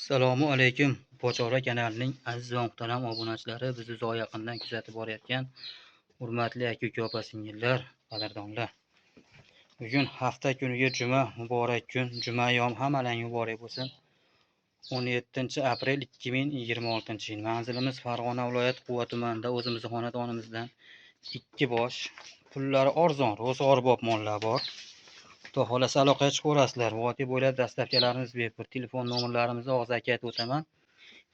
Assalomu alaykum Pochora kanalining aziz va muhtaram obunachilari, bizni uzoq yaqindan kuzatib borayotgan hurmatli aka-uka, opa-singillar, qadrdonlar. Bugun hafta kuniga juma, muborak kun, juma ayyomi hammalaring muborak bo'lsin. 17 aprel 2026-yil. Manzilimiz Farg'ona viloyati Quva tumanida o'zimizni xonadonimizdan ikki bosh, pullari arzon, ro'zg'orbop mollar bor. Xudo xohlasa aloqaga chiqaverasizlar. Vodiy bo'ylab доставка larimiz bepul. Telefon nomerlarimizni og'zaki aytib o'taman.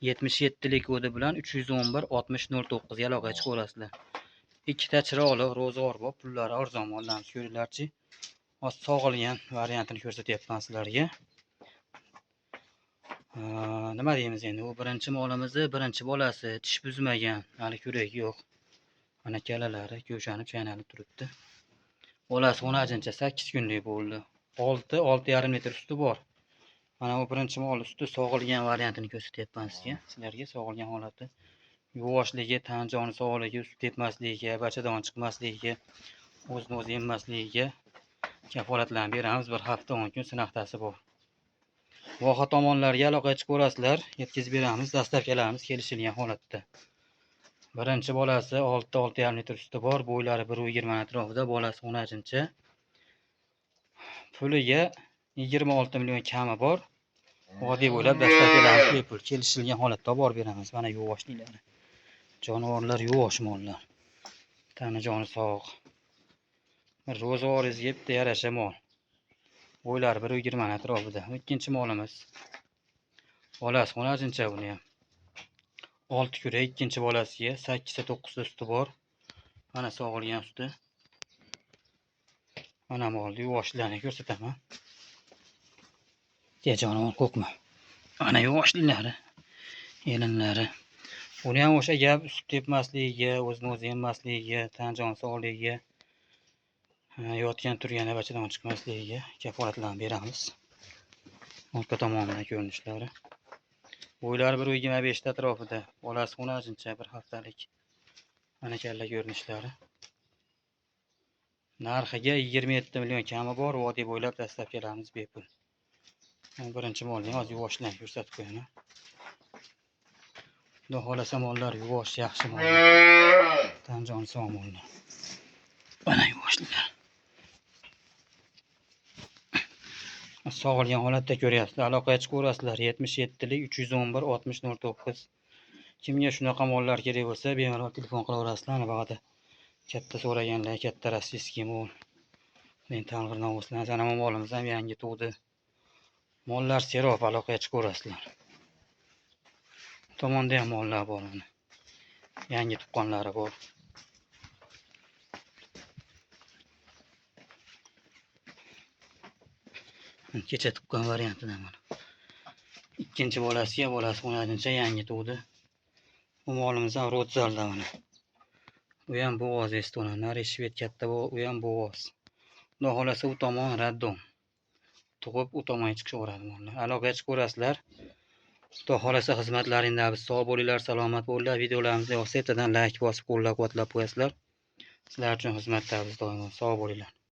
77lik kodi bilan 311 60 09 ga aloqaga chiqaverasizlar. Ikkita chiroyli ro'zg'orbop, pullari arzon mollarimiz ko'ringlarchi. Hozir sog'ilgan variantini ko'rsatyapman sizlarga. Nima deymiz endi? U birinchi molimizni birinchi bolasi, tish buzmagan, hali kuragi yo'q. Mana kallalari ko'shanib chaynalib turibdi. Bolasi xonajincha 8 kunlik bo'ldi. 6, 6,5 litr suti bor. Mana bu birinchi mol suti sog'ilgan variantini ko'rsatyapman sizga. Sizlarga sog'ilgan holati. Yuvoshligi, tan joni sog'ligi, sut tepmasligiga, bachadon chiqmasligiga, o'zini o'zi emmasligiga kafolatlarni beramiz. Bir hafta 10 kun sinaxtasi bor. Voha tomonlarga aloqaga chiqaverasizlar, yetkazib beramiz. Доставка larimiz kelishilgan holatda. Birinchi bolasi 6, 6,5 litr suti bor, bo'ylari 1,20 atrofida, bolasi xonajincha. Puliga 26 million kami bor. Vodiy bo'ylab доставка larimiz bepul, kelishilgan holatda olib borib beramiz. Mana yuvoshliklari. Jonivorlar yuvosh mollar. Tani joni sog'. Bir ro'zg'oringizga bitta yarasha mol. Bo'ylari 1,20 atrofida. Ikkinchi molimiz. Bolasi xonajincha buni ham. 6 kurak ikkinchi bolasiga 8 ta 9 ta suti bor. Mana sog'ilgan suti. Mana molni yuvoshlarni ko'rsataman. Ke jonivor, qo'rqma. Mana yuvoshliklari, elinlari. Buni ham o'sha gap, sut tepmasligiga, o'zini o'zi emmasligiga, tan jon sog'ligiga, yotgan turganda bachadon chiqmasligiga kafolatlarni beramiz. Orqa tomonidan ko'rinishlari. Bo'ylari 1,25 ta atrofida. Bolasi xonajincha, bir haftalik. Mana kalla ko'rinishlari. Narxiga 27 million kami bor, vodiy bo'ylab доставка larimiz bepul. Birinchi molni hozir yuvoshlarni ko'rsatib qo'yaman. Xudo xohlasa mollar yuvosh, yaxshi mollar. Tan joni sog' mollar. Mana yuvoshlar. Sog'ilgan holatda ko'ryapsizlar. Aloqaga chiqaverasizlar. 77lik 311 60 09. Kimga shunaqa mollar kerak bo'lsa, bemalol telefon qilaverasizlar. Ana bag'ada katta so'raganlar, katta российский mol. Men tang'ir novvoslar, ana molimiz ham yangi tug'di. Mollar serob, aloqaga chiqaverasizlar. Tomonda ham mollar bor mana. Yangi tuqqanlari bor. Kecha tuqqan variantidan mana. Ikkinchi bolasiga, bolasi xonadincha yangi tug'di. Bu molimiz ham Rotzalda mana. U ham bo'g'oz Estona, nari shved katta, u ham bo'g'oz. Xudo xohlasa u tomon raddom. Tug'ib u tomonga chiqishaveradi mollar. Aloqaga chiqaverasizlar. Xudo xohlasa xizmatlaringda biz, sog' bo'linglar, salomat bo'linglar. Videolarimizni yoqsa, ertadan like bosib qo'llab-quvvatlab qo'yasizlar. Sizlar uchun xizmatda biz doimo. Sog' bo'linglar.